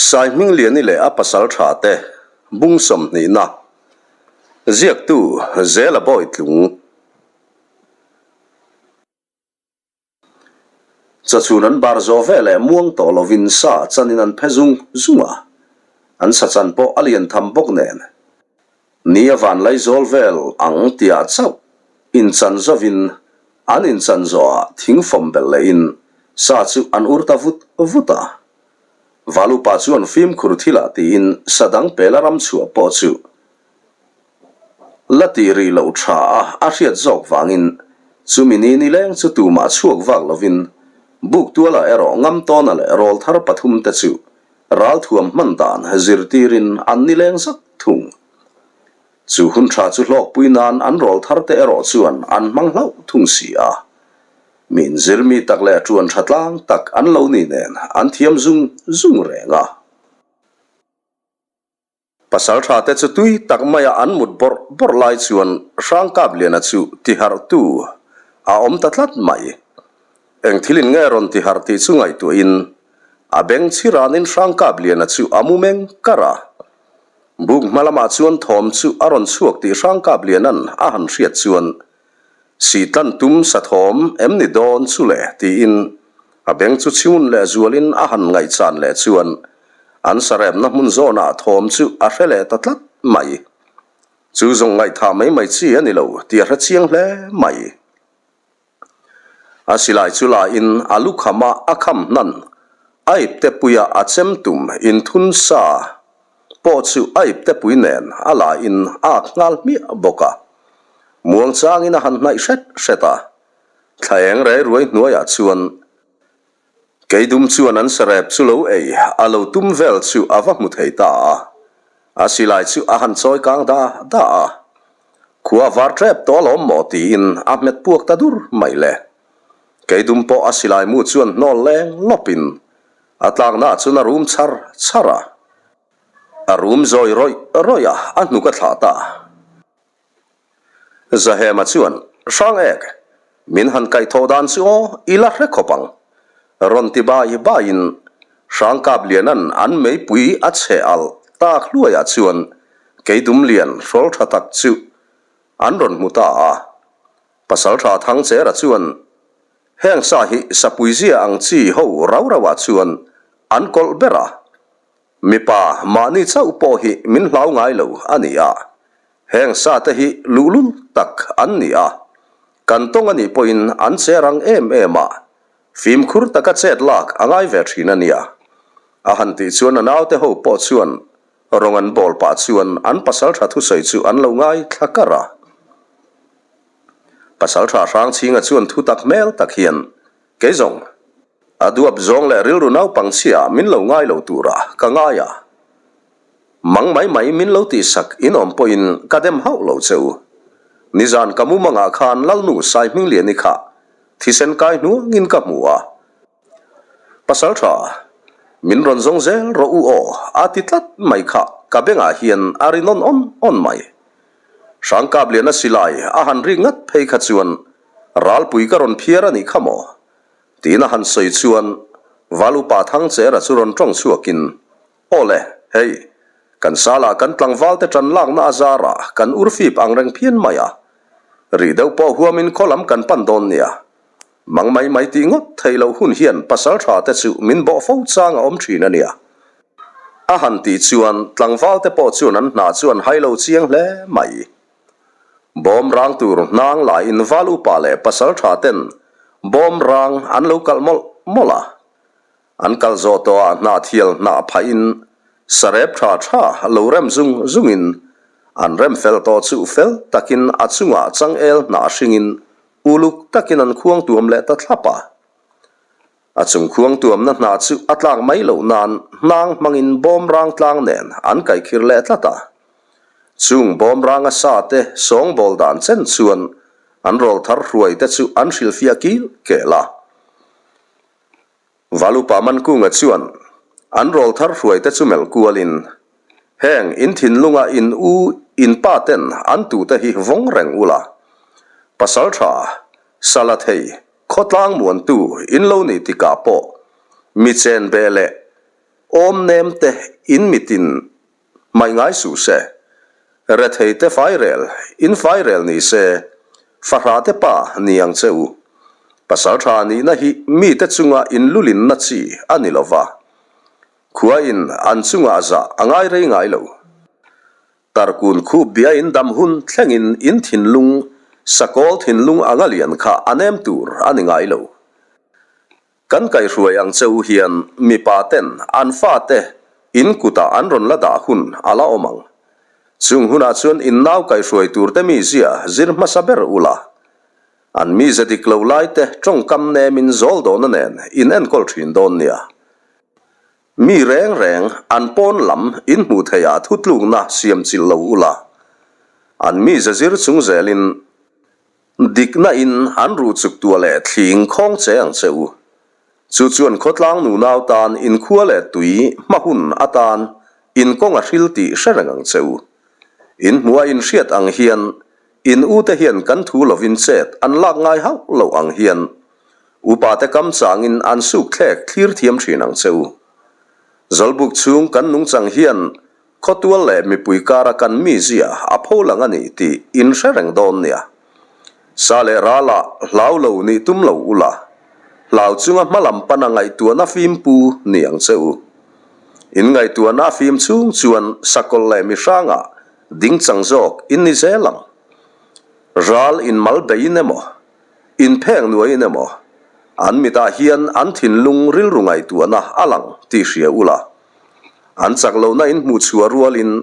Saihmingliani leh a pasal tha te bung sawmhnihna ziaktu Zela Bawitlung. Chawchhun an bar zawh ve leh muang tawh lovin sa chanin an phe zung zung a, an sa chan pawh a lian tham bawk nen. Ni a van laizawl vel ang tiah chauh inchan zovin an inchan zawhah thing fawm belh lehin sa chu an ur ta vut vut a. Valupa chuan fimkhur thilah tiin sa dang pela ram chhuah pawh chu la tih rih loh tha a a hriat zawk vangin chumi ni nileng chu tumah chhuak vak lovin buk tualah erawh Ngamtawna leh rawlthar pathumte chu ralthuam hman dan zirtirin an nileng zak thung. Chu hun tha chu hlawkpui nan an rawltharte erawh chuan an hmang hlauh thung si a. Min zirmi tak leh ṭuan ṭha tlang tak an lo ni nen an thiam zung zung reng a. Pasal ṭha te chu tui tak maia an mut bawrh bawrh lai chuan Hrangkapliana chu tiharhtu a awm ta tlat mai. Eng thilin nge rawn tiharh tih chu ngaihtuahin a beng chhiranin Hrangkapliana chu a mu meng kar a. Buk hma lamah chuan thawm chu a rawn chhuak tih Hrangkapliana'n a han hriat chuan Sihtan tum sathawm em ni dawn chu le? tiin a beng chu chhiun leh zualin a han ngaihchan leh chuan an saremna hmun zawnah thawm chu a hre leh ta tlat mai. Chu zawng ngaihthah mai mai chi a ni lo tih a hre chiang hle mai. A silai chu lain a lukhama a kham hnan a iptepuia a chem tum inthun sa pawh chu a iptepui nen a la in a ak nghal hmiah bawk a. Muang changin a han hnaih hret hret a, thla eng rei ruai hnuaiah chuan Keidum chuan an sarep chu lo ei a lo tum vel chu a va hmu thei ta a, a silai chu a han chawi kang da da a. Khua var tep tawh alawm maw tiin a hmet puak ta dur mai le. Keidum pawh a silai mu chuan hnawl leng lawpin A tlakna chuan a rum char char a, a rum zawi rawih rawih a, a hnuk a thlah ta. Zahema chuan, Hrang ek, min han kaihthawh dan chu aw, i la hre khawp ang. Rawn ti bai baiin Hrang Kapliana'n an meipui a chhe alh tak hluaiah chuan Keidumlian hrawl tha tak chu an rawn hmu ta a. Pasaltha Thangchera chuan Heng sa hi sapuizia ang chi ho rau rau ah chuan an kawlh ber a, mipa mahni chauh pawh hi min hlau ngai lo a ni a, heng sa te hi luhlul tak an ni a, kan tawng a nih pawhin an che rang em em a, fimkhur taka chet lak a ngai ve thin a nia. A han tih chuan a naute ho pawh chuan rawng an bawl pah chuan an pasaltha thusawi chu an lo ngaithla kar a. Pasalṭha Hrangchhinga chuan thu tak hmel tak hian, Kei zawng, a duap zawng leh rilru naupang chhia min lo ngai lo tura ka ngai a, mang mai mai min lo tihsak in awm pawhin ka dem hauh lo che u. Nizan ka mumangah khan Lalnu Saihmingliani kha thisen kai hnuangin ka hmu a, Pasalṭha, min rawn zawng zel rawh u aw, a ti tlat mai kha ka bengah hian a ri nawn awn awn mai. Hrangkapliana silai a han rik ngat phei kha chuan ralpui ka rawn phiar a nih kha maw? Tiin a han sawi chuan Valupa Thangchera chu rawn tawng chhuakin, Aw le, hei, kan salah kan tlangvalte ṭan lakna a zarah kan urfip ang reng phian mai a, rih deuh pawh huamin khaw lam kan pan dawn nia. Mang mai mai tih ngawt theih loh hun hian pasal tha te chu min bawh fo chang a awm thin a nia. A han tih chuan tlangval te pawh chuan an hna chu an hai lo chiang hle mai. Bawm rang tur hnang laiin val upa leh pasal tha ten bawm rang an lo kalh mawlh mawlh a. An kal zawh tawhah hnahthial hnah phahin sarep tha tha lo rem zung zungin an rem fel tawh chu fel takin a chungah changel hnah hringin Uluk takin an khuang tuam leh ta thlap a. A chung khuang tuamna hna chu a tlak mai loh nan hnang hmangin bawmrang tlang nen an kaikhir leh tlat a. Chung bawmranga sa te sawngbawl dan chen chuan an rawlthar hruai te chu an hrilhfiah kil kel a. Valupa Mankunga chuan an rawlthar hruaite chu melh kualin, Heng in thinlunga in u in pa ten an tute hi vawng reng ula, Pasaltha, Salathei, khawtlang muantu in lo nih tikah pawh mi chen beh leh. Awm nem te in mitin hmaih ngai suh se. Rethei te fairel in fairel ni se, fahrah te pa ni ang che u. Pasal tha nihna hi mite chunga in lulinna chi a ni lo va. Khua in an chungah zah a ngai rei ngai lo. Tarkun khup bia in dam hun thlengin in thinlung sakawl thinlung anga lian kha a nem tur a ni ngai lo. Kan kaihhruai ang che u hian mipa ten an fate in kutah an rawn la dah hun a la awm ang. Chung hunah chuan in nau kaihhruai turte mizia zir hmasa ber ula. An mize dik lo laite tawngkam nemin zawl dawhna nen in enkawl thin dawn nia. Mi reng reng an pawn lam in hmuh theihah thutlukna siam chilh lo ula. An mize zir chung zelin Dikna in an ruh chuk tua leh thling khawng che ang che u. Chu chuan khawtlang nunau tan in khua leh tui hma hun atan in kawng a hril tih hre reng ang che u. In hmuh a in hriat ang hian in u te hian kan thu lovin chet an lak ngai hauh lo ang hian upa te kam changin an suk thlek thlir thiam thin ang che u. Zawlbuk chhung kan nungchang hian Khawtual leh mipui kara kan mizia a pho lang a ni tih in hre reng dawn nia. Sa leh rala hlau lo nih tum lo ula, hlau chunga hma lam pana ngaihtuahna fim pu ni ang che u. In ngaihtuahna a fim chhung chuan sakawlh leh mihrangah ding chang zawk in ni zel ang. Ral in mal beiin emaw, in pheng nuaiin emaw, an mitah hian an thinlung rilru ngaihtuahna a lang tih hria ula. An chak lohna in hmuh chhuah rualin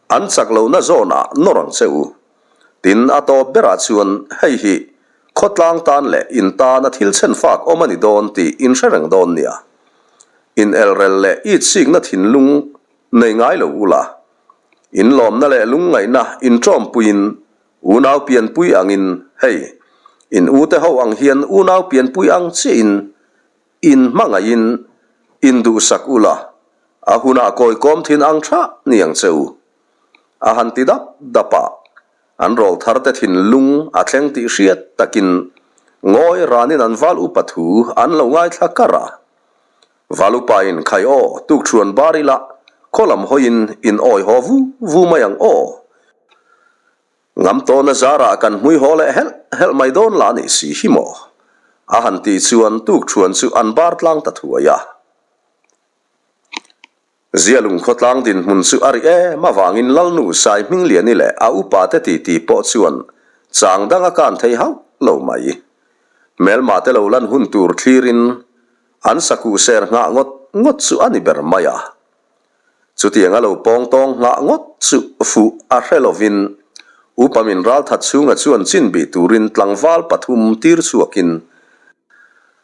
an chak lohna zawnah nawr ang che u. Tin, a tawp berah chuan hei hi khawtlang tan leh in tana thil chhen fak awm a ni dawn tih in hre reng dawn nia. In elrel leh itsikna thinlung nei ngai lo ula, in lawmna leh lungngaihna in ṭawmpuiin unau pianpui angin hei, in ute ho ang hian unau pianpui ang chiahin In hmangaihin in duhsak ula, a hunah kawikawm thin ang tha ni ang che u. A han ti dap dap a, an rawl thar te thinlung a thleng tih hriat takin ngawi ranin an val upa thu an lo ngaithla kar a. Val upa in khai aw tukṭhuan bar ila khaw lam hawiin in awi haw vu vu mai ang aw. Ngam tawna zarah kan hmui haw leh helh helh mai dawn lah nih si hi maw? A han tih chuan tukṭhuan chu an bar tlang ta thuai a. Zialung khawtlang dinhmun chu a ri em avangin Lalnu Saihmingliani leh a upate titi pawh chuan chang dang a kan thei hauh lo mai. Hmelma te lo lan hun tur thlirin an sakuh ser nghah ngawt ngawt chu a ni ber mai a. Chutiang a lo pawng tawng nghah ngawt chu fuh a hre lovin Upa min ralthat chhunga chuan chin bih turin tlangval pathum tir chhuakin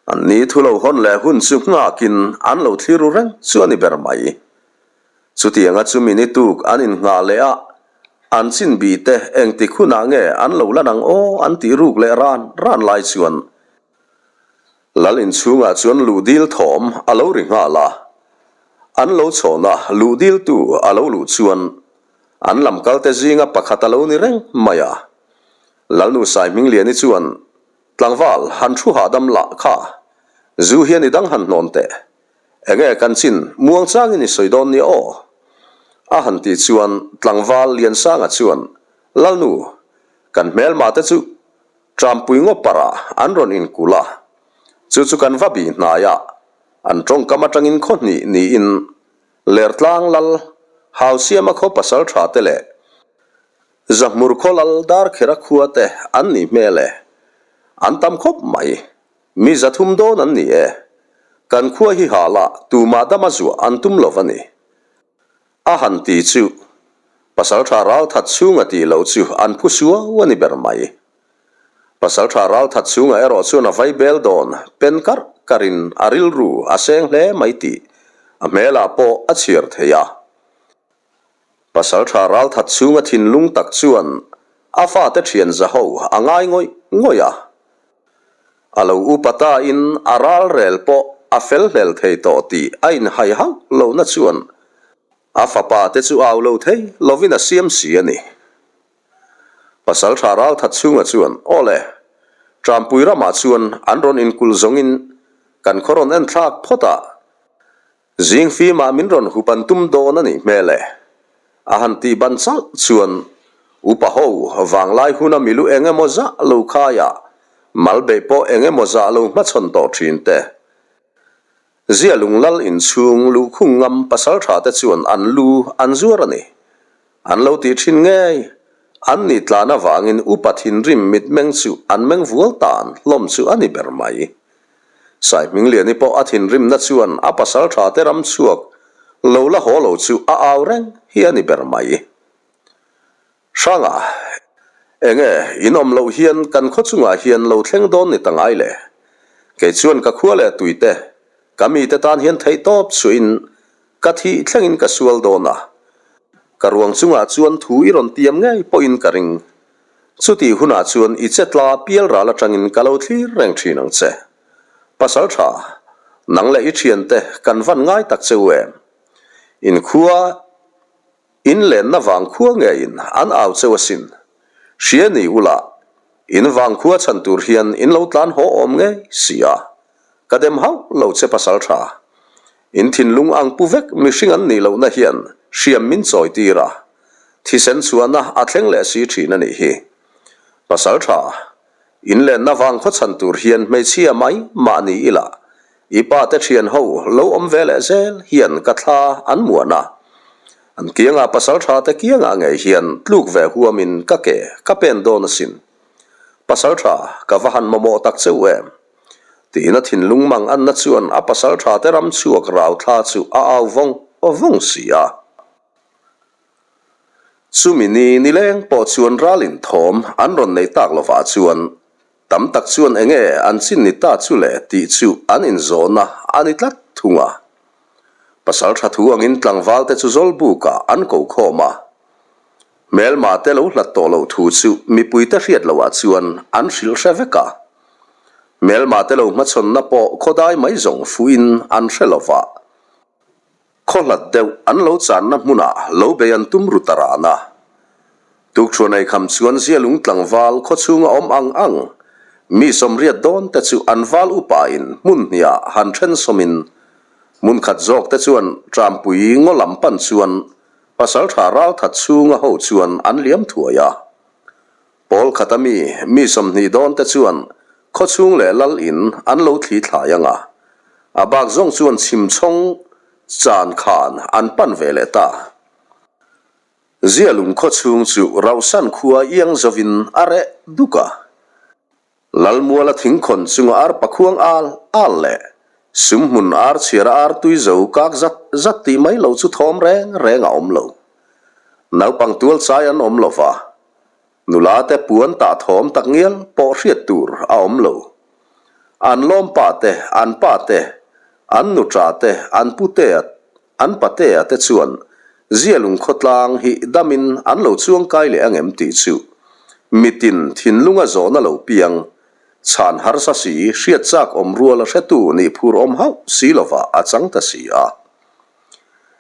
an ni thu lo hawn leh hun chu nghakin an lo thlir ru reng chu a ni ber mai. Chutianga chumi ni tuk an innghah leh a, an chin bih te engtik hunah nge an lo lan ang aw an tih ruk leh ran ran lai chuan Lal inchhungah chuan luhdil thawm a lo ri nghal a, an lo chhawna luhdiltu a lo luh chuan an lam kalte zinga pakhat a lo ni reng mai a. Lalnu Saihmingliani chuan, Tlangval, han thu hahdam lah kha, zu hian i dang han hnawn teh. Enge kan chin muang changin i sawi dawn nia aw? A han tih chuan Tlangval Liansanga chuan, Lalnu, kan hmelma te chu Trampui ngaw parah an rawn inkulh a, chu chu kan va bih hnai a, an tawngkam atangin khaw hnih niin Lertlang lal, Hausiama khaw pasal tha te leh Zahmur khaw lal Darkhera khua te an nih hmel e. An tam khawp mai. Mi zathum dawn an ni e. Kan khua hi halah tumah dama zuah an tum lo va ni. A han ti chu, Pasalṭha ralthat chhunga tih loh chu an phu suau a ni ber mai. Pasalṭha ralthat chhunga erawh chuan a vai bel dawn pen karh karhin a rilru a seng hle mai tih a hmelah pawh a chhiar thei a. Pasalṭha ralthat chhunga thinlung tak chuan a fate ṭhian zaho a ngai ngawih ngawih a. A lo upa tain a ralrel pawh a fel hlel thei tawh tih a inhai hauh lohna chuan a fapa te chu au lo thei lovin a siam si a ni. Pasalṭha ralthat chhunga chuan, Aw le, Ṭampui ramah chuan an rawn inkulh zawngin kan khaw rawn enthlak phawt a. Zing fimah min rawn hup an tum dawn a nih hmel e. A han tih ban chalh chuan upa ho vanglai huna milu eng emaw zah lo khaia mal beih pawh eng emaw zah lo hmachhawn tawh thin te. Zialung lal inchhung luhkhung ngam pasaltha te chuan an lu an zuar a ni. An lo tih thin ngei. An nih tlan avangin upa thinrim mitmeng chu an meng vual tan hlawm chu a ni ber mai. Saihmingliani pawh a thinrimna chuan a pasal tha te ram chhuak lo la haw lo chu a au reng hi a ni ber mai. Hranga, Enge in awm loh hian kan khaw chungah hian lo thleng dawn ni ta ngai le? Kei chuan ka khua leh tuite, ka mite tan hian theihtawp chuahin Ka thih thlengin ka sual dawn a, ka ruang chungah chuan thu i rawn tiam ngei pawhin ka ring. Chutih hunah chuan i che tla pial ral atangin ka lo thlir reng thin ang che. Pasal tha, nang leh i thiante kan van ngai tak che u em? In khua in lenna vang khua ngeiin an au cheu asin. Hria ni ula, in vang khua chhan tur hian in lo tlan haw awm ngei si a. Ka dem hauh lo che pasal tha. In thinlung ang pu vek mihring an nih lohna hian hriam min chawi tir a, thisen chhuahna a thleng leh si thin a nih hi. Pasal tha, in lenna vang khaw chhan tur hian hmeichhia mai mah ni ila, i pa te thian ho lo awm ve leh zel hian ka thla an muan a. An kiangah pasal tha te kiangah ngei hian tluk ve huamin ka ke ka pen dawn asin. Pasal tha, ka va han mamawh tak cheu em? Tiin a thinlung mang anna chuan a pasal tha te ram chhuak rau thla chu a au vawng vawng si a. Chumi ni nileng pawh chuan ral inthawm an rawn nei tak lovah chuan tam tak chuan enge an chin ni ta chu le tih chu an inzawhna a ni tlat thung a. Pasal tha thu angin tlangval te chu Zawlbukah an ko khawm a. Hmelma te lo hlat tawh loh thu chu mipuite hriat loh ah chuan an hrilh hre vek a. Hmelma te lo hmachhawnna pawh khawdai mai zawng fuhin an hre lo va. Khaw hlat deuh an lo channa hmunah lo bei an tum ru ta ran a. Tukṭhuan eikham chuan Zialung tlangval khaw chhunga awm ang ang mi sawmriat dawn te chu an val upa in hmun hniah han then sawmin hmun khat zawk te chuan Ṭampui ngaw lam pan chuan Pasalṭha ralthat chhunga ho chuan an liam thuai a. Pawl khata mi, mi 20 dawn te chuan khawchhung leh lal in an lo thli thlai ang a. A bak zawng chuan chhim chhawng chan khan an pan ve leh ta. Zialung khawchhung chu Rauhsan khua iang zovin a reh duk a. Lalmuala thingkhawn chunga ar pakhuang al al leh sumhmun ar chhiara ar tui zo kak zat zat tih mai lo chu thawm reng reng a awm lo. Naupang tual chai an awm lo va, nula te puan tah thawm tak ngial pawh hriat tur a awm lo. An lawmpa te, an pa te, an nuṭa te, an putea An patea te chuan Zialung khawtlang hi damin an lo chuangkai leh angem tih chu mitin thinlunga zawhna lo piang, chhan harsa si, hriat chak awm ruala hretu nih phur awm hauh si lovah a chang ta si a.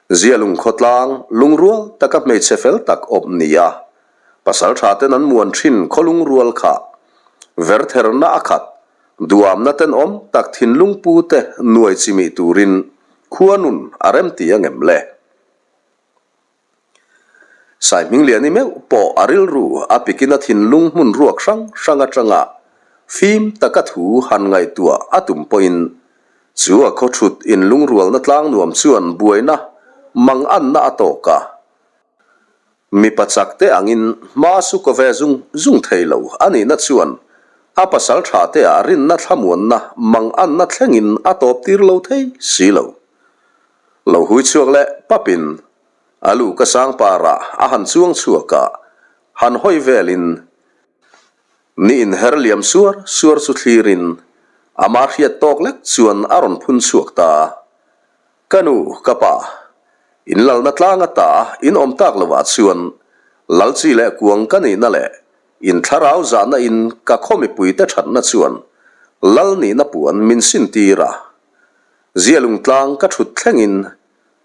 Zialung khawtlang lungrual taka hmeichhe fel tak awp nia pasal tha ten an muan thin khawlungrual kha vertherna a khat Duamna tenawm tak thinlung pu te nuai chimih turin khua nun a rem ti a ngem le? Saihmingliani meuh pawh a rilru a pikin a thinlung hmun ruak hrang hrang atanga fim taka thu han ngaihtuah a tum pawhin chu a khaw thut inlungrualna tlang nuam chuan buaina manganna a tawk a. Mipa chak te angin hma su ko ve zung zung thei lo a nihna chuan a pasal tha te ah rinna thlamuanna manganna thlengin a tawp tir lo thei si lo. Lo hui chhuak leh papin a lu ka sang parah a han chuang chhuak a, han hawi velin ni inher liam suar suar chu thlirin ama hriat tawk lek chuan a rawn phun chhuak ta. Ka nu, ka pa, in lalna tlang ata in awm tak lovah chuan Lalchi leh kuang ka nihna leh in thlarau zahna in ka khaw mipuite thatna chuan Lal nihna puan min sintir a. Zialung tlang ka thut thlengin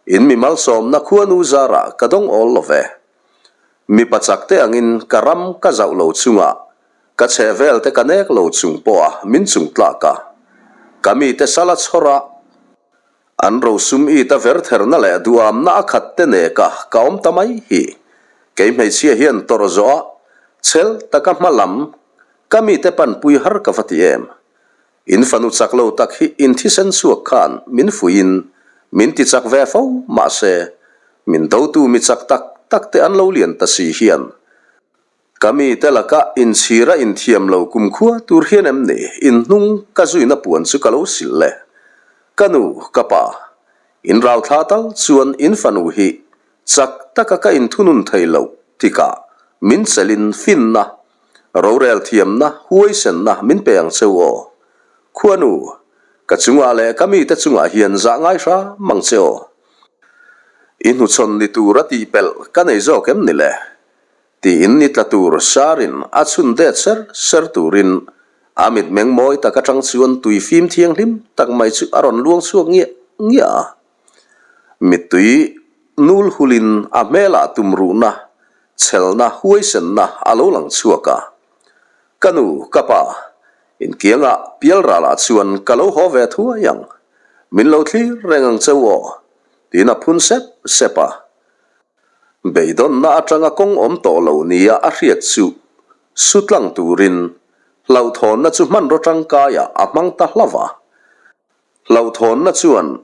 in mi malsawmna khuanu zarah ka dawng awl lo ve. Mipa chakte angin ka ram ka zauh lo chungah ka chhehvel te ka nek lo chung pawha min chung tlak a, ka mite sala chhawrah. An rosum it a vertherna leh duamna a khat te neka ka awm ta mai hi. Kei hmeichhia hian tawrh zawh a chhel taka hma lam ka mite panpui har ka va ti em. In fanu chak lo tak hi in thisen chhuak khan min fuihin min ti chak ve fo mahse min dotu mi chak tak tak te an lo lian ta si hian Ka mite laka inchhir a inthiam lo kumkhua tur hian em ni in hnung ka zuina puan chu ka lo silh le. Ka nu, ka pa, in rau thla tal chuan in fanu hi chak taka ka inthunun thei loh tikah min chelhin finna, rorel thiamna, huaisenna min pe ang cheu aw. Khuanu, ka chungah leh ka mite chungah hian zah ngai hram ang che aw. I hnuchhawn ni tur a tihpelh ka nei zawk em ni le? Tiin ni tla tur sarin a chhun det ser ser turin a mitmeng mawi tak atang chuan tui fim thianghlim tak mai chu a rawn luang chhuak ngiah ngiah a. Mittui nul hulin a hmelah tumruhna, chhelna, huaisenna a lo lang chhuak a. Ka nu, ka pa, inkiangah pialralah chuan ka lo haw ve thuai ang. Min lo thlir reng ang cheu aw, tiin a phun sep sep a. Beidawnna atanga kawng awm tawh lo nia a hriat chu su tlang turin hlauhthawnna chu hmanraw tangkaiah a hmang ta hlauh a. Hlauhthawnna chuan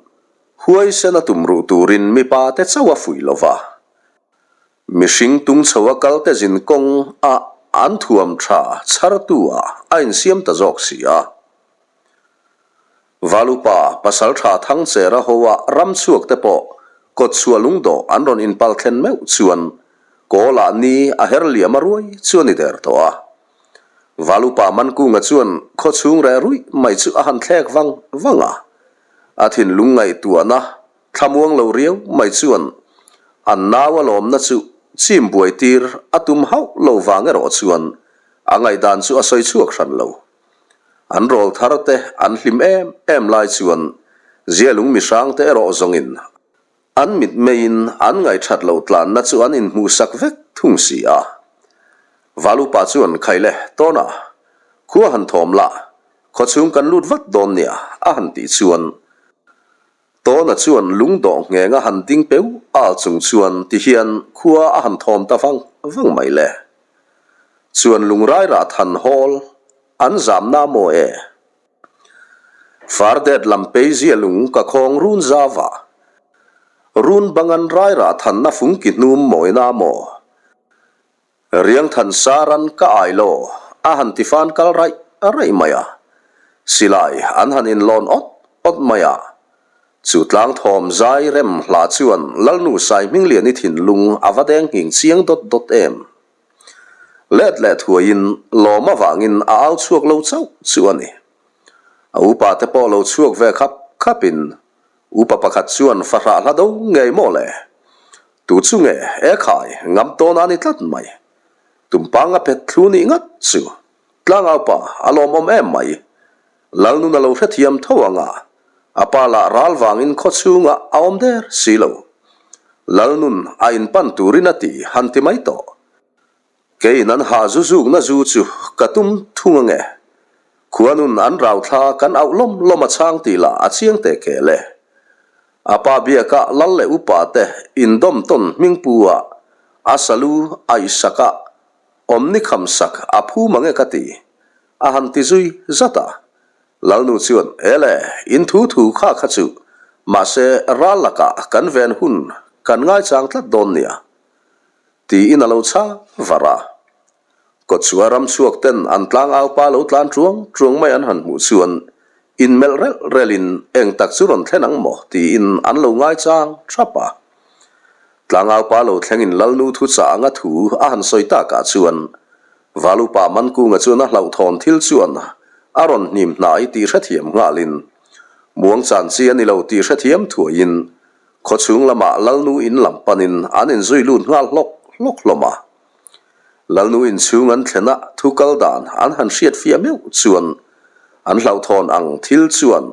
huaisen a tum ruh turin mipa te chauh a fuih lo va. Mihring tung chho a kal te zin kawng a an thuam tha chhartu ah a insiam ta zawk si a. Valupa, Pasaltha Thangchera hoa ram chhuak te pawh kawtchhuah lungdawh an rawn inpal thlen meuh chuan Kawlah ni a her liam a ruai chu a ni der tawh a. Valupa Mankunga chuan khawchhung reh ruih mai chu a han thlek vang vang a. A thinlung ngaihtuahna thlamuang lo riau mai chuan an nau a lawmna chu chim buai tir a tum hauh lo vang erawh chuan a ngaihdan chu a sawi chhuak hran lo. An rawl thar te an hlim em em lai chuan Zialung mihrang te erawh zawngin an mitmeiin an ngaihthat loh tlanna chu an inhmuhsak vek thung si a. Valupa chuan Khaile tawna khua han thawm lah, khawchhung kan lut vat dawn nia a han tih chuan Tawna chuan lungdawh ngheng a han ding peu al chung chuan ti hian khua a han thawm ta vang vang mai le. Chuan lungrai rah than hawl an zamna maw e. Fardet lam pei zia lung ka khawng run zava. Run bangan rai rah thanna fungki hnum mawina maw. Riangthan saran ka ai lo, a han ti fan kal raih raih mai a. Silai an han inlawn awt awt mai a. Chu tlang thawm zai rem hla chuan Lalnu Saihmingliani thinlung a va deng nghing chiang dawt dawt em. Let leh thuaiin lawm avangin a au chhuak lo chauh chu a ni. A upa te pawh lo chhuak ve khap khapin upa pakhat chuan fahrah hla do ngei maw le. Tu chu nge e khai ngam tawn a ni tlat mai. Tumpang a phet thlu nih ngat chu tlangau pa a lawmawm em mai. Lalnun a lo hrethiam tho ang a, a pa lah ral vangin khaw chhungah a awm der si lo. Lalnun a inpan turin a ti han ti mai tawh. Keiin an ha zu zukna zu chu ka tum thung ange. Khuanun an rau thla kan auh lawm lawm a chhang tih lah a chiang teh kel e. A pa biaka lal leh upa te indawm tawn hmingpu ah a salu aihsak a awm ni kham sak a phu mange ka ti a han ti zui zat a. Lalnu chuan ele in thu thu kha kha chu mahse ral lakah kan ven hun kan ngaichang tlat dawn nia. Tiin a lo chhang var a. Kawtchhuah ram chhuak ten an tlangau pa lo tlan truang truang mai an han hmuh chuan inmelh relh relhin eng tak chu rawn thlen ang maw tiin an lo ngaichang thap a. Tlangau pa lo thlengin Lalnu thu chah anga thu a han sawi takah chuan Valupa Mankunga chuan a hlauhthawn thil chuan a rawn hnim hnai tih hrethiam nghalin muangchan chi a ni lo tih hrethiam thuaiin Khawchhung lamah Lalnu in lam panin an inzui lut nghal hlawk hlawk hlawm a. Lalnu inchhung an thlen a thu kal dan an han hriat fiah meuh chuan an hlauhthawn ang thil chuan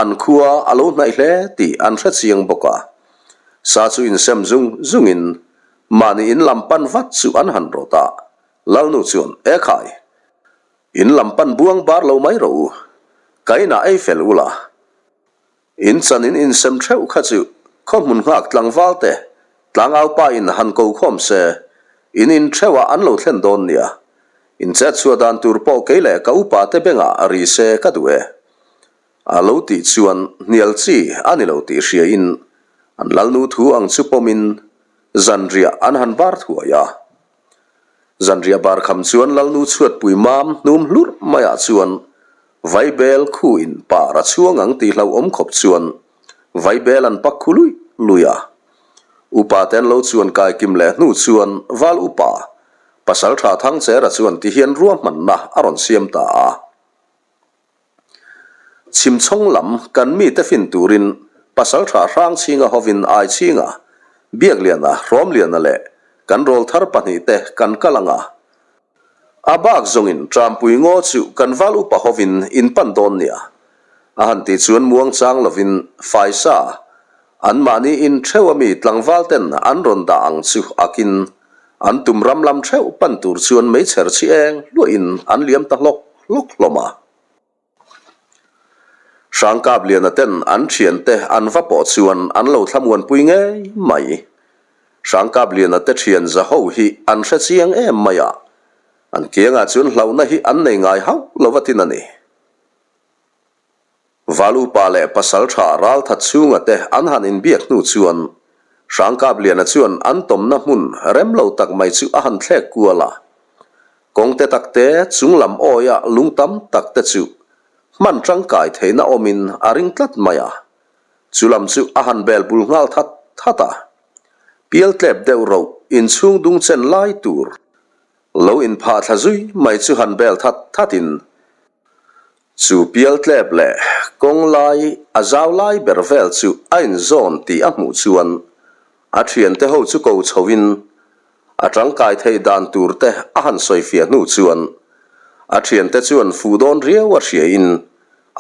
an khua a lo hnaih hle tih an hre chiang bawk a. Sa chu insem zung zungin mahni in lam pan vat chu an han rawt a, Lalnu chuan, Ekhai! In lam pan buang bar lo mai rawh u, ka inah ei fel ula. In chan in insem theuh kha chu khaw hmun nghak tlangval te tlangau pa in han ko khawm se, in in theuh ah an lo thlen dawn nia. In chet chhuah dan tur pawh kei leh ka upa te bengah ri se ka duh e. A lo tih chuan hnial chi a ni lo tih hria in an lalnu thu ang chu pawm in zanriah an han bar thuai a. Zanriah bar kham chuan lalnu chhuatpui mam hnum hlurh maiah chuan vaibel khu in par a chhuang ang tih hlauhawm khawp chuan vaibel an pak khu luih luih a. Upa te an lo chuan kai kim leh hnu chuan val upa Pasaltha Thangchera chuan tihian ruahmanna a rawn siam ta a. Chhimchhawng lam kan mite fin turin Pasaltha Hrangchhinga hovin Aichhinga, Biakliana, Hrawmliana leh kan rawlthar pahnihte kan kal ang a. A bak zawngin Trampui ngaw chu kan val upa hovin in pan dawn nia. A han tih chuan muangchang lovin Faisa, anmahni in theuh ami tlangval ten an rawn dah ang chu akin an tum ram lam theuh pan tur chuan meichher chi eng hluahin an liam ta hlawk hlawk hlawm a. Hrangkapliana ten an thiante an va pawh chuan an lo thlamuanpui ngei mai. Hrangkapliana te thian za ho hi an hre chiang em mai a, an kiangah chuan hlauhna hi an nei ngai hauh lo va tin a ni. Valupa leh Pasaltha Ralthat chhunga te an han inbiak hnu chuan Hrangkapliana chuan an tawmna hmun rem lo tak mai chu a han thlek kual a. Kawng te tak te chung lam awia lung tam tak te chu hman tangkai theihna awmin a ring tlat mai a. Chu lam chu a han bel bul nghal that that a. Pial tlep deuh roh inchhung dung chen lai tur lo inphah thla zui mai chu han bel that thatin Chu pial tlep leh kawng lai a zau lai ber vel chu a inzawn tih a hmuh chuan a thiante ho chu ko chhoin a tangkai theih dan tur te a han sawifiah hnu chuan a thiante chuan fuh dawn riau a hriain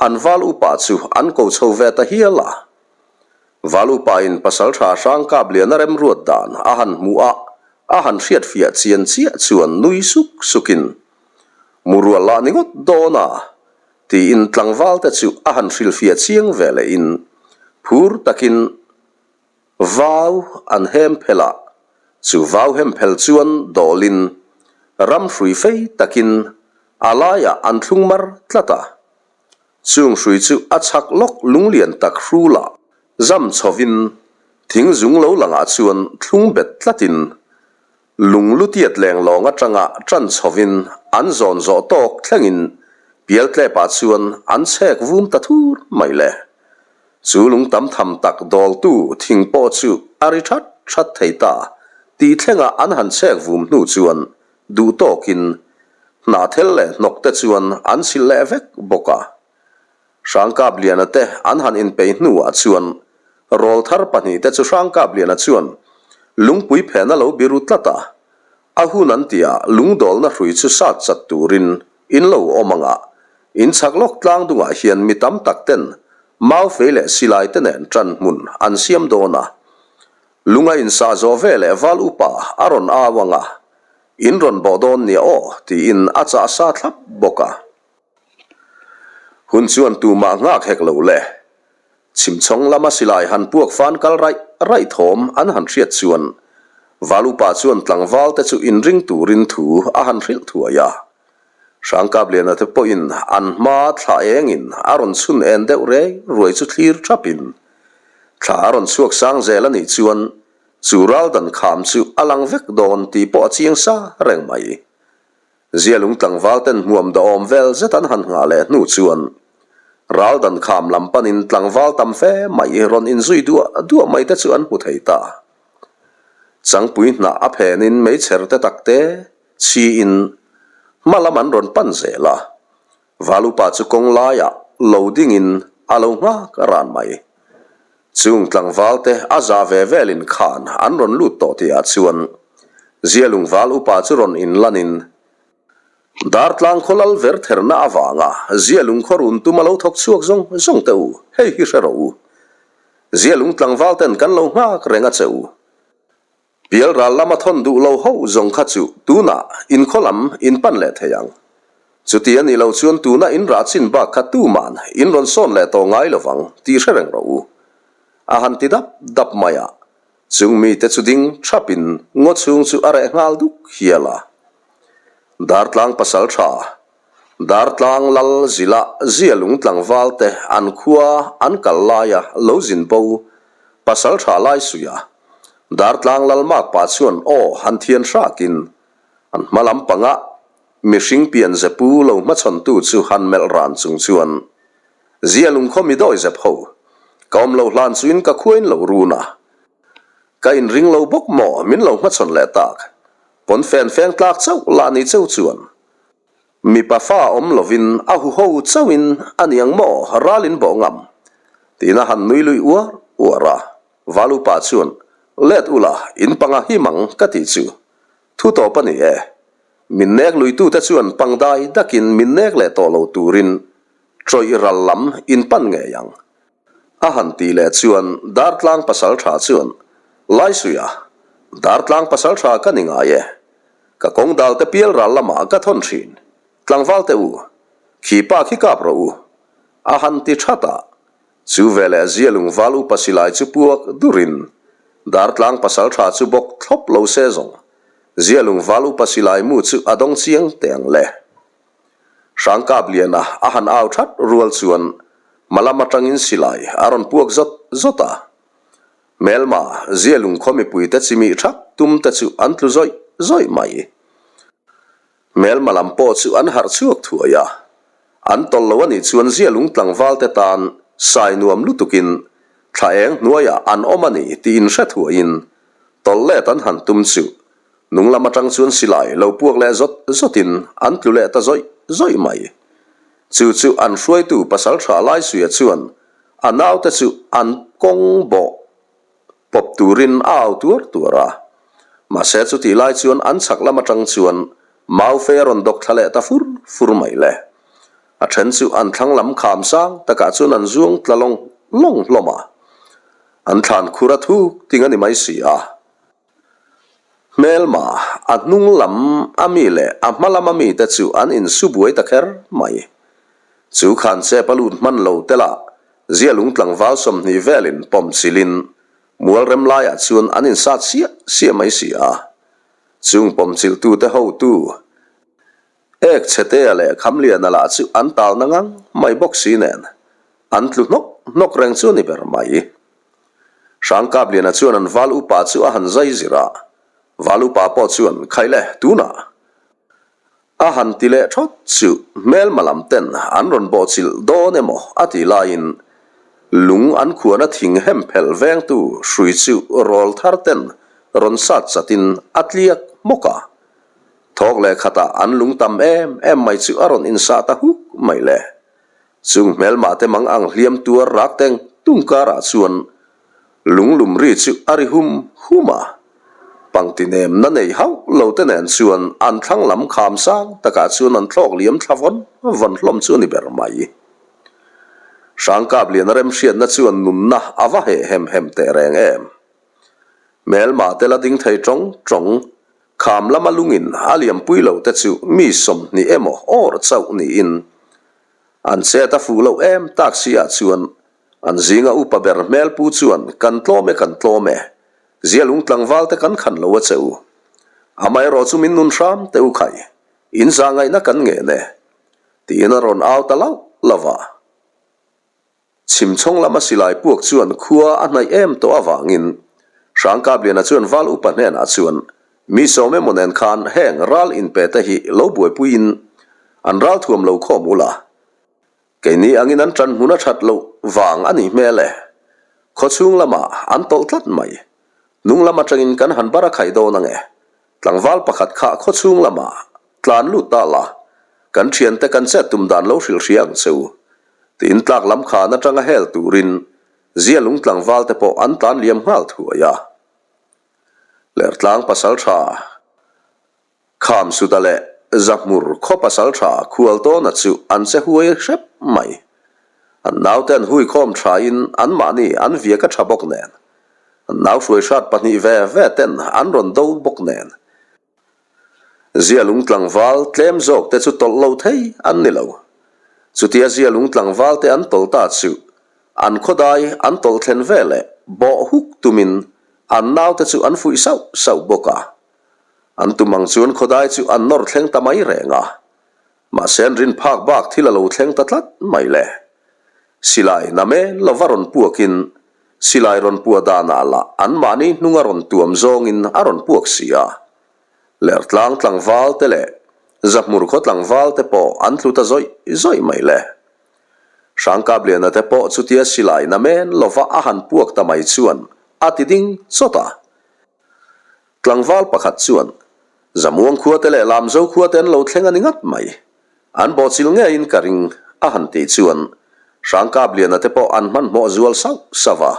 an val upa chu an ko chho ve ta hial a. Val upain pasaltha hrang kap liana remruat dan a han hmuh a, a han hriatfiah chian chiah chuan nui suk sukin Murual lah ni ngawt dawn a, tiin tlangval te chu a han hrilhfiah chiang ve lehin phur takin vau an hem phel a, chu vau hem phel chuan dawlin ram hrui fei takin a laiah an thlung mar tlat a. Chung hrui chu a chhak lawk lunglian tak hrulah zam chhovin thing zung lo langah chuan thlung bet tlatin Lung lutiat leng lawng atanga ṭan chhovin an zawn zawh tawk thlengin pialtlepah chuan an chhek vum ta thur mai le. Chu lung tam tham tak dawltu thing pawh chu a ri that that thei ta tih thlenga an han chhek vum hnu chuan duh tawkin hnahthel leh hnawk te chuan an chhilh leh vek bawk a. Hrangkapliana te an han inpeih hnuah chuan rawlthar pahnihte chu Hrangkapliana chuan lungpui phen a lo biru tlat a, a hun an tia lungdawlna hrui chu sat chat turin in lo awm ang a, in chhak lawk tlang dungah hian mi tam tak ten maufei leh silai te nen ṭan hmun an siam dawn a, lung a insah zawh veleh val upa a rawn au ang a, in rawn bawh dawn nia aw tiin a chah sa thlap bawk a. Hun chuan tumah nghak hek lo le. Chhimchhawng lama silai han puak fan kal raih raih thawm an han hriat chuan Valupa chuan tlangval te chu inring turin thu a han hrilh thuai a. Hrangkapliana te pawhin an hma thla engin a rawn chhun en deuh rei ruai chu thlir thapin thla a rawn chhuak sang zel a nih chuan chu ral dan kham chu a lang vek dawn tih pawh a chiang sa reng mai. Zialung tlangval ten hmuam dawhawm vel zet an han nghah leh hnu chuan ral dan kham lam panin tlangval tam fe mai rawn inzui duah duah mai te chu an hmu thei ta. Changpui hnah a phenin meichher te tak te chhiin hma lam an rawn pan zel a, Valupa chu kawng laiah lo dingin a lo nghak ran mai. Chung tlangval te a za ve velin khan an rawn lut tawh tihah chuan Zialung val upa chu rawn inlanin Dartlang khaw lal ver therna avanga Zialung khaw run tum a lo thawk chhuak zawng zawng teh u, hei hi hre rawh u. Zialung tlangval ten kan lo nghak reng a che u. Pialral lama thawn duh lo ho zawng kha chu tunah inkhaw lam in pan leh thei ang. Chuti a nih loh chuan tuna in rah chin bak kha tuman in rawn sawn leh tawh ngai lo vang tih hre reng rawh u. A han ti dap dap mai a, chung mite chu ding thapin ngaw chhung chu a reh nghal duk hial a. Dartlang pasal tha, Dartlang lal zila zia lung tlangval te an khua an kal laia lo zin bo pasal tha lai suih a, Dartlang lal makpa chuan aw han thian hrakin an hma lam pangah Mihring pian zepu lo hmachhawntu chu han melh ran chung chuan, Zia lungkhaw mi dawi zep ho, ka awm lo hlan chuin ka khuain lo run a, ka inring lo bawk maw min lo hmachhawn leh tak, pawn fen feng tlak chauh lah ni cheu chuan mipa fa awm lovin a huho chauhin a niang maw ral in bawh ngam? tiin a han nui lui uar uar a, Valupa chuan, Let ula, in panga him ang ka tih chu Thu tawp a ni e. Min nek luitute chuan pangdai dakin min nek leh tawh lo turin tawih ral lam in pan ngei ang. A han tih leh chuan Dartlang pasaltha chuan, Laisuia, Dartlang pasaltha ka ni ngai e. Ka kawng dal te pial ral lamah ka thawn thin. Tlangval te u, khi pa khi kap rawh u. A han ti that a. Chu veleh Zialung val upa silai chu puak durin Dartlang pasaltha chu bawk thlawp lo se zawng Zialung val upa silai mu chu a dawng chiang teh ang le. Hrangkap liana a han au that rual chuan hmalam atangin silai a rawn puak zawt zawt a. Hmelma Zialung khaw mipuite chimih thak tum te chu an tlu zawih zawih mai. Hmelma lam pawh chu an harh chhuak thuai a, an tawlh lo a nih chuan zialung tlangval te tan sai nuam lutukin thla eng hnuaiah an awm a ni tih inhre thuaiin tawlh let an han tum chu nung lam atang chuan silai lo puak leh zawt zawtin an tlu leh ta zawih zawih mai. Chu chu an hruaitu pasaltha Laisuia chuan a naute chu an kawng bawh Pawp turin a au tuar tuar a. Mahse chutih lai chuan an chhak lam atang chuan mau fei a rawn dawk thla leh ta fur fur mai le. A then chu an thlang lam kham sang takah chuan an zuang tla lawng lawng hlawm a. An thlan khur a thuk ting a ni mai si a. Hmelma, a hnung lam a mi leh a hma lam a mi te chu an insu buai ta kher mai. Chu khan chep a lut hman lo tel a, Zialung tlangval 20 velin pawm chilin mual rem laiah chuan an insat siah siah mai si a. Chung pawm chilhtute hotu Ek Chhetea leh Khamliana lah chu an talna ngang mai bawk si nen an tlu hnawk hnawk reng chu a ni ber mai. Hrangkapliana chuan an val upa chu a han zai zir a, val upa pawh chuan Khaile tunah A han ti leh thawt chu hmelma lam ten an rawn bawhchilh dawn emaw a tih laiin lung an khuana thing hem phelh vengtu hrui chu rawl thar ten rawn sat chatin a tliak hmawk a. Thawk leh khatah an lung tam em em mai chu a rawn insah ta huk mai le. Chung hmelma te mang ang hliam tuar rak teng tung karah chuan Lunglum ri chu a ri hum hum a, pangti nemna nei hauh lo te nen chuan an thlang lam kham sang takah chuan an thlawk liam thla vawn vawn hlawm chu a ni ber mai. Hrangkapliana remhriatna chuan nunna a va heh hem hem teh reng em. Hmelma te la ding thei tawng tawng, kham lama lungin a liampui lo te chu mi 20 emaw awr chauh niin an chet a fuh loh em tak si ah chuan An zinga upa ber hmel pu chuan, Kan tlawm e, kan tlawm e. Zialung tlangval te kan khan lo a che u. Amaherawh chu min nun hram teh u khai. In zah ngaihna kan ngen e. Tiin a rawn au ta lauh lauh a. Chhimchhawng lama silai puak chuan khua a hnaih em tawh avangin Hrangkapliana chuan val upa hnenah chuan, Mi sawm emaw nen khan heng ral inpe te hi lo buaipuiin an ral thuam lo khawm ula. Keini angin an ṭan hmun a ṭhat loh vang a nih hmel e. Khawchhung lamah an tawlh tlat mai. Hnung lam aṭangin kan han bar a khaih dawn ang e. Tlangval pakhat kha khawchhung lamah tlan lut ta la, kan ṭhiante kan chet tum dan lo hrilh hria ang che u. Tiin tlak lam khan aṭanga hel turin Zialung tlangval te pawh an tlan liam nghal thuai a. Lertlang pasalṭha. Kham Suta leh Zahmur khaw pasal tha khual tawna chu an che huai hrep mai. An naute an hui khawm thain anmahni an viak a tha bawk nen. An nau hruai hrat pahnih ve ve ten an rawn do bawk nen. Zialung tlangval tlem zawk te chu tawlh lo thei an ni lo. Chutia zialung tlangval te an tawlh ta chu an khawdai an tawlh thlen veleh bawh huk tumin an naute chu an fuih sauh sauh bawk a. An tum ang chuan khawdai chu an nawr thleng ta mai reng a. Mahse an rin phak bak thil a lo thleng ta tlat mai le. Silai na men lova rawn puakin silai rawn puah danah lah anmahni hnunga rawn tuam zawngin a rawn puak si a. Lertlang tlangval te leh Zahmur khaw tlangval te pawh an tlu ta zawih zawih mai le. Hrangkapliana te pawh chutia silai na men lova a han puak ta mai chuan a ti ding chawt a. Tlangval pakhat chuan Zamuang khua te leh Lamzo khua te an lo thleng a ni ngat mai. An bawhchilh ngeiin ka ring a han tih chuan Hrangkapliana te pawh an hmanhmawh zual sauh sauh a.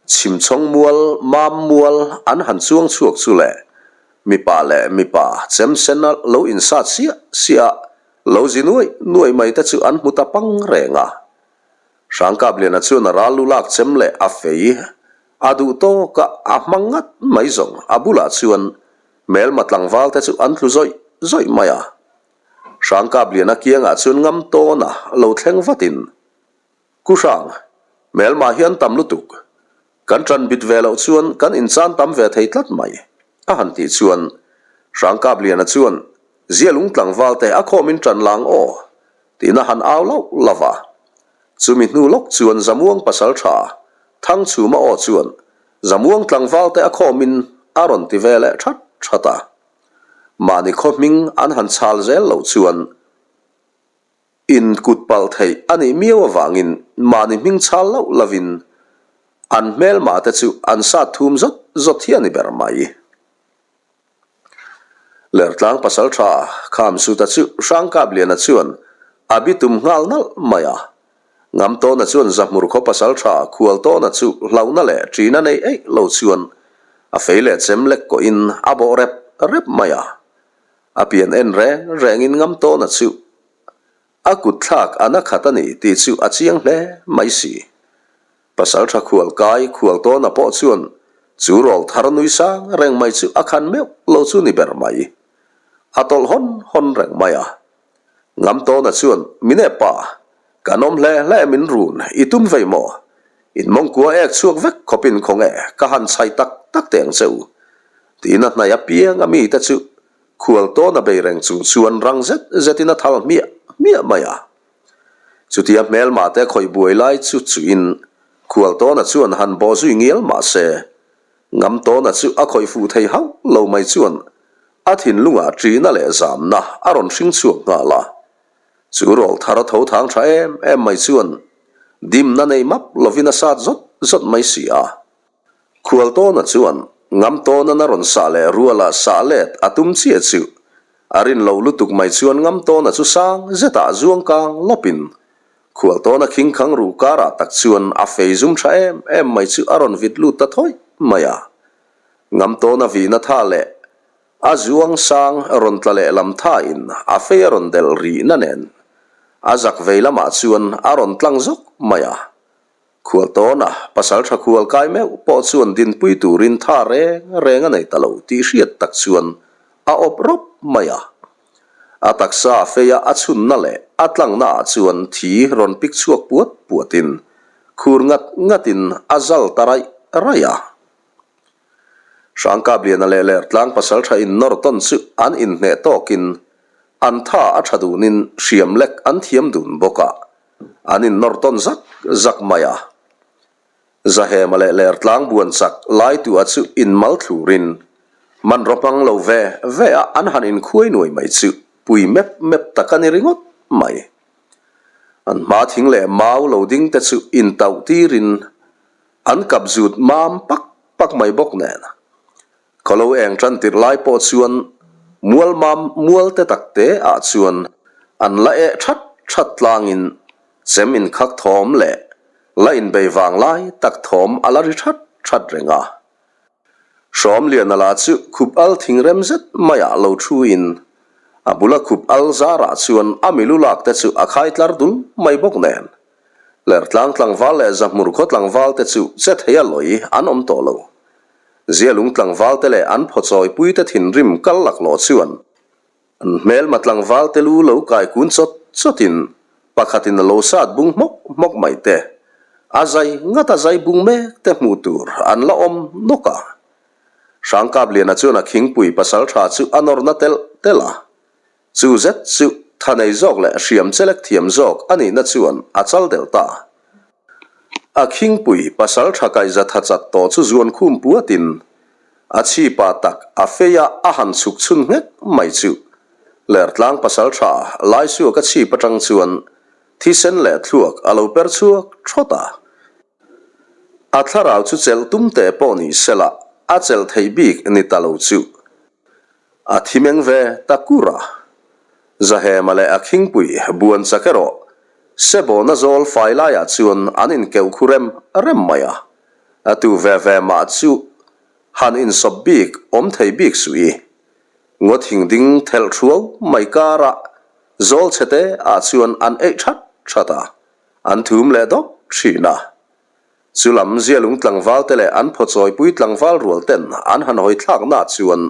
Chhimchawng mual, mam mual an han chuang chhuak chu le, mipa leh mipa chem sena lo insat siah siah a, lo zi nuaih nuaih mai te chu an hmu ta pang reng a. Hrangkapliana chuan a ral lu lak chem leh a fei a duh tawk a, a hmang ngat mai zawng a bulah chuan hmelma tlangval te chu an tlu zawih zawih mai a. Hrangkapliana kiangah chuan ngam tawna lo thleng vatin Ku Hrang, hmelmah hian tam lutuk. Kan ṭan bit ve loh chuan kan inchan tam ve thei tlat mai, a han tih chuan Hrangkapliana chuan Zialung tlangval te a khawmin ṭan lang aw, tiin a han au lauh lauh a. Chumi hnu lawk chuan Zamuang pasalṭha Thangchhuma aw chuan Zamuang tlangval te a khawmin a rawn ti ve leh ṭhat ṭhat a. Mahni khaw hming an han chhal zel loh chuan In kut palh theih a nih miau avangin mahni hming chhal loh lovin an hmelmah te chu an sat thum zawt zawt hi a ni ber mai. Lertlang pasaltha Khamsuta chu Hrangkapliana chuan a bitum nghal nalh mai a. Ngamtawna chuan Zahmur khaw pasaltha Khualtawna chu hlauhna leh ṭina nei eih lo chuan a fei leh chem lek kawhin a bawh rep rep mai a. A pian en reng rengin Ngamtawna chu A kut thlak a na khat a ni tih chu a chiang hle mai si. Pasaltha khual kai khual tawna pawh chuan chu rawl thar nui sang reng mai chu a khan meuh lo chu ni ber mai. A tawlh hawn hawn reng mai a. Ngam tawna chuan, Mine pa, kan awm hle hle min run i tum vei maw? In mawngkua ek chhuak vek khawpin khawnge ka han chhai tak tak teh ang che u. Tiin a hnaih apiang a mite chu Khual tawn a bei reng chung chuan rang zet zetin a thal hmiah hmiah mai a. Chutia hmelmah te khawih buai lai chu chuin khual tawna chuan han bawh zui ngial mah se, ngam tawna chu a khawih fuh thei hauh lo mai chuan a thinlungah ṭihna leh zamna a rawn hring chhuak nghal a. Chu rawl thar a tho thang ṭha em em mai chuan dimna nei map lovin a sat zawt zawt mai si a. Khualtawna chuan Ngamtawnan a rawn sah leh ruala sah let a tum chiah chu a rin lo lutuk mai chuan Ngamtawna chu sang zetah zuang kang lawpin Khualtawna khingkhang ruh karah tak chuan a fei zum tha em em mai chu a rawn vit lut ta thawih mai a. Ngamtawna vihna tha leh a zuang sang rawn tla leh lam thain a fei a rawn delh rihna nen a zak vei lamah chuan a rawn tlang zawk mai a. Khualtawna pasaltha khual kai meuh pawh chuan dinpui turin tha reng reng a nei ta lo tih hriat tak chuan a awp rawp mai a. A taksa a feia a chhunna leh a tlangna ah chuan thi rawn pik chhuak puat puatin khur ngat ngatin a zal ta raih raih a. Hrangkapliana leh Lertlang pasaltha innawr tawn chu an inhneh tawkin an tha a tha dunin hriam lek an thiam dun bawk a. An innawr tawn zak zak mai a. Zahema leh Lertlang buan chak laitua chu inmal thlurin hmanraw hmang lo ve ve a an han inkhuai nuai mai chu pui mep mep tak a ni ringawt mai. An hma thing leh mau lo ding te chu intauh tirin an kap zut mam pak pak mai bawk nen. Ka lo eng tan tirh lai pawh chuan mual mam mual te tak te ah chuan an la eh that that tlangin chem inkhak thawm leh la inbei vang lai tak thawm a la ri that that reng a. Hrawmliana lah chu khup al thing rem zet maiah lo thu in a bula khup al zarah chuan a milu lak te chu a khai tlar dul mai bawk nen Lertlang tlangval leh Zahmur khaw tlangval te chu che thei a lawi an awm tawh lo. Zialung tlangval te leh an phawchawi pui te thinrim kal laklawh chuan. An hmelma tlangval te lu lo kai kun chawt chawtin pakhatin a lo sat bung hmawk hmawk mai te, a zai ngat a zai bung mek te hmuh tur an la awm nawk a. Hrangkapliana chuan a khingpui pasaltha chu a nawrna telh telh a. Chu zet chu tha nei zawk leh hriam chelek thiam zawk a nihna chuan a chal delh ta. A khingpui pasal tha kaihza tha chat tawh chu zuan khum puatin a chhipa tak a fei a a han chhuk chhun nghek mai chu Lertlang pasal tha Laisuak a chhip atang chuan thisen leh thluak a lo per chhuak thawt a. A thlarau chu chelh tum teh pawh ni sela a chelh theih bik ni ta lo chu. A thi meng ve ta kur a. Zahema leh a khingpui buan chak erawh Sebawna zawl fai laiah chuan an inkeuh khu rem rem mai a. A tu ve ve mah chu han insawp bik awm thei bik suh i. Ngaw thing ding thelh thuau mai karah zawl chhe te ah chuan an eih that that a, an thum leh dawp thin a. Chu lam zialung tlangval te leh an phawchawipui tlangval rual ten an han hawi thlakna chuan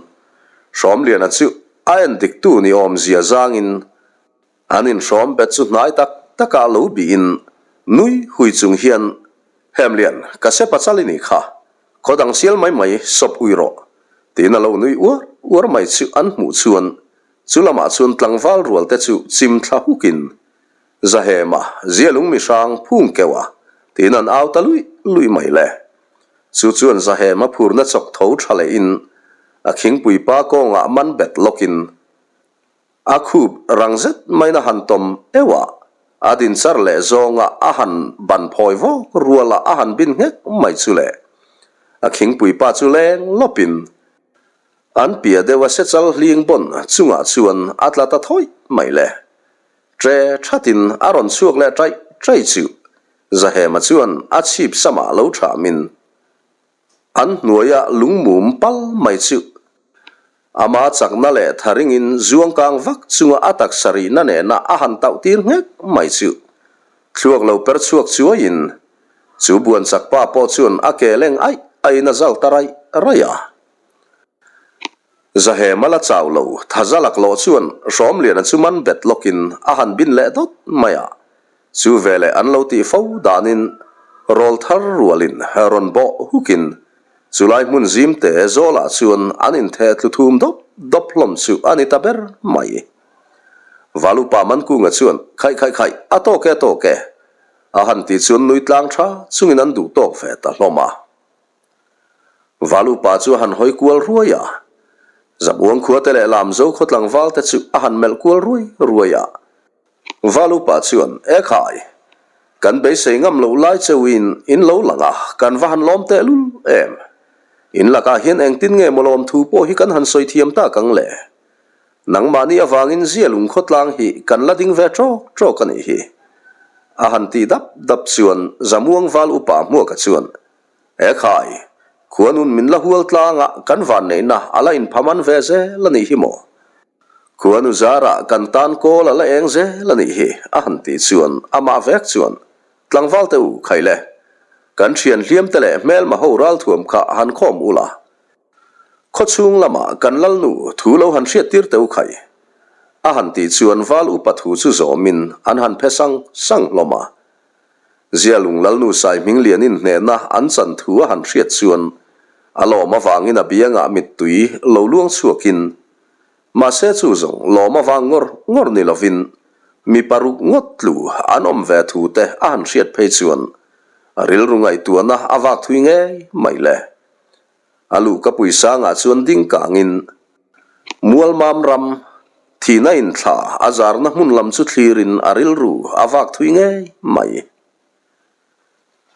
Hrawmliana chu a en diktu ni awmzia zangin an inhrawm bet chu hnai tak takah lo bihin nui hui chung hian Hemlian, ka se pachal i nih kha, khaw dang sial mai mai sawp ui rawh tiin a lo nui uar uar mai chu an hmuh chuan chu lamah chuan tlangval rual te chu chim thla hukin Zahema, zialung mi hrang phung keuh a, tiin an au ta luih luih mai le. Chu chuan Zahema phurna chawk tho tha lehin a khingpui pa kawngah man bet lawkin a khup rang zet maiin a han tawm euh a, a din char leh zawnga a han ban phawi vawk ruala a han bin nghek mai chu le. A khingpui pa chu leng lawpin an piah deuh a sechal hling bawn chungah chuan a tla ta thawih mai le. Tre thatin a rawn chhuak leh ṭaih ṭaih chu Zahema chuan a chhip samah lo ṭhamin an hnuaia lungmum pal mai chu ama chakna leh tharingin zuangkang vak chunga a taksa rihna nena a han tauh tir nghek mai chu thluak lo per chhuak chuaiin chu buanchak pa pawh chuan a ke leng aih aihin a zal ta raih raih a. Zahema la chau lo, thaza laklawh chuan Hrawmliana chu man bet lawkin a han bin leh dawt mai a. Chu veleh an lo tih fo danin rawl thar rualin rawn bawh hukin chulai hmun zimte zawlah chuan an intheh tlu thum dawp dawp hlawm chu a ni ta ber mai. Valupa Mankunga chuan Khaih khaih khaih, a tawk e a tawk e a han tih chuan nui tlang tha chungin an duh tawk ve ta hlawm a. Valupa chu a han hawi kual ruai a, Zabuang khuate leh Lamzo khaw tlangval te chu a han melh kual ruai ruai a. Valupa chuan, E khai, kan beisei ngam loh lai cheuhin in lo lang a, kan va han lawm tehlul em? In lakah hian engtin nge maw lawm thu pawh hi kan han sawi thiam tak ang le? Nangmahni avangin zia lung khawtlang hi kan la ding ve ṭawk ṭawk a nih hi. A han tih dap dap chuan Zamuang Val upa Hmuaka chuan, He khai, khuanun min la hual tlanga kan vanneihna a la inphaman ve zel a nih hi maw? Khuanu zarah kan tan kawl a la eng zel a nih hi, a han tih chuan amah vek chuan, Tlangval te u, khai le, kan thian hliam te leh hmelma ho ralthuam kha han khawm ula, khawchhung lamah kan lalnu thu lo han hriattir te u khai, a han tih chuan val upa thu chu zawmin an han phe sang sang hlawm a. Zialung Lalnu Saihming Lianin hnehna an chan thu a han hriat chuan a lawm avangin a biangah mittui lo luang chhuakin, mahse chu zawng lawm avang ngawr ngawr ni lovin mi paruk ngawt tlu an awm ve thu te a han hriat phei chuan a rilru ngaihtuahna a vak thui ngei mai le. A luhka puisangah chuan ding kangin Mualmam ram thihna inthla a zarna hmun lam chu thlirin a rilru a vak thui ngei mai.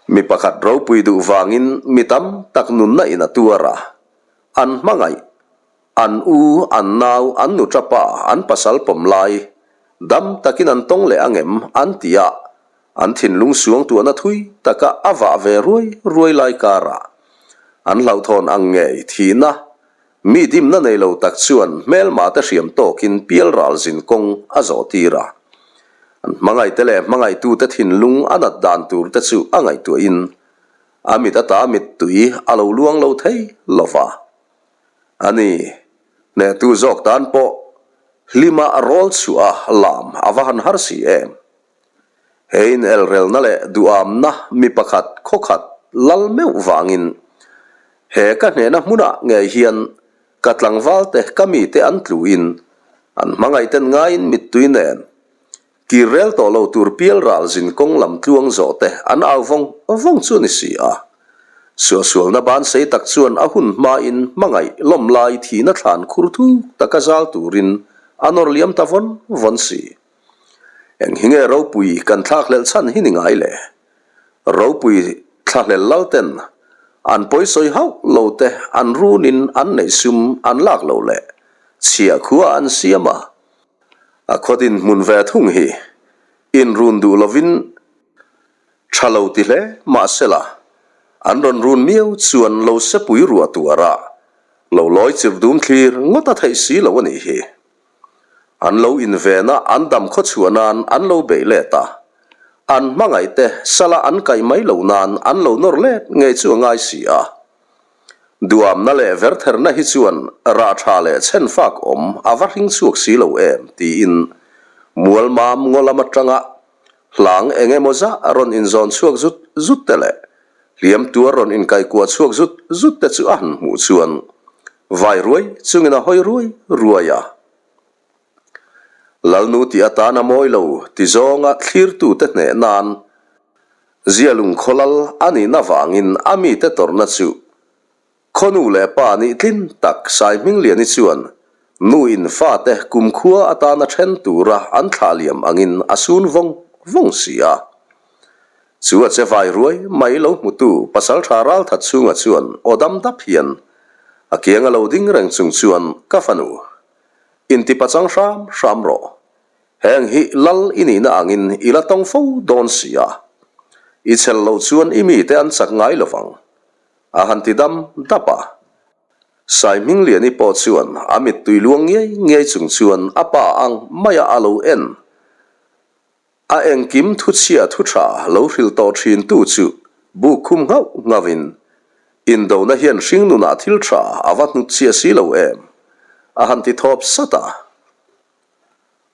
Mi pakhat ropui duh vangin mi tam tak nunna in a tuar a, an hmangaih, an u, an nau, an nu tapa, an pasal pawm lai, dam takin an tawng leh angem an ti a, An thinlung suangtuahna thui taka a vah ve ruai ruai lai karah an hlauhthawn ang ngei thihna, mi dimna nei lo tak chuan hmelma te hriam tawkin pial ral zin kawng a zawh tir a. An hmangaihte leh hmangaihtute thinlung a nat dan tur te chu a ngaihtuahin a mit ata mittui a lo luang lo thei lo va. A ni, hnehtu zawk tan pawh. Hlima rawl chhuah a lam a va han har si em? He inelrelna leh duhamna mi pakhat khawkhat lal meuh vangin he ka hnehna hmunah ngei hian ka tlangvalte ka mite an tluin an hmangaihten ngaiin mittui nen kir rel tawh lo tur pial ral zin kawng lam tluang zawh te an au vawng vawng chu a ni si a. Suahsualna ban sei tak chuan a hun hmain hmangaih lawm lai thihna thlan khur thuk taka zal turin a nawr liam ta vawn vawn si. Eng hi nge ropui kan thlakhlelh chhan hi ni ngai le? Ropui thlahlel lal ten an pawisawi hauh lo te an runin an neih sum an lak lo leh chhiah khua an siam a, a khaw dinhmun ve thung hi inrun duh lovin tha lo ti hle mahsela an rawn run miau chuan lo sepui ruah tuarah lo lawi chirh dum thlir ngawt a theih si lo a nih hi. An lo inven a, an dam khaw chhuah nan an lo beih let a. An hmangaih te sala an kaih mai loh nan an lo nawr let ngei chu a ngai si a. Duamna leh vertherna hi chuan rah tha leh chhen fak awm a va hring chhuak si lo em tiin Mualmam ngaw lam atanga hlang eng emaw zah rawn inzawn chhuak zut zut te leh hliam tuar rawn inkaihkuah chhuak zut zut te chu a han hmuh chuan vai ruai chungin a hawi ruai ruai a. Lalnu tih atana mawi lo ti zawnga thlirtute hneh nan Zialung khawlal a nihna vangin a mite tawrhna chu Khawnu leh pa nih tlin tak Saihmingliani chuan nu in fate kumkhua atana then tura an thlah liam angin a sun vawng vawng si a. Chu a che vai ruai mai lo hmutu Pasaltha Ralthat chhunga chuan aw dam dap hian a kianga lo ding reng chung chuan ka fanu inti pachang hram hram rawh. Heng hi lal i nihna angin i la tawng fo dawn si a. I chhel loh chuan i mite an chak ngai lovang. A han ti dam dap a. Saihmingliani pawh chuan a mittui luang ngiai ngiai chung chuan a pa ang maia a lo en. A engkim thuchhia thu tha lo hrilh tawh thin tu chu buk khum nghauh nghauh in, Indona hian hringnunah thil tha a va hnut chhia si lo em? a han ti thawp sat a.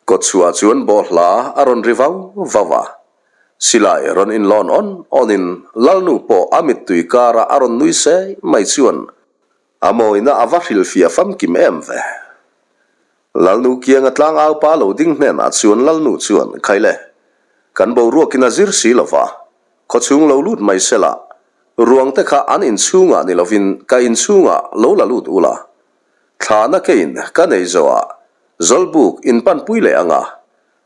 Kawtchhuah chuan bawhhla a rawn ri vau vau a, silai rawn inlawn awn awnin Lalnu pawh a mittui kara a rawn nui sei mai chuan a mawina a va hrilhfiah famkim em ve. Lalnu kianga tlangaupa lo ding hnenah chuan Lalnu chuan, Khaile, kan boruakin a zir si lova, khawchhung lo lut mai sela, ruangte kha an inchhungah ni lovin ka inchhungah lo la lut ula, Thlahna kein ka nei zawhah Zawlbuk in panpui leh ang a,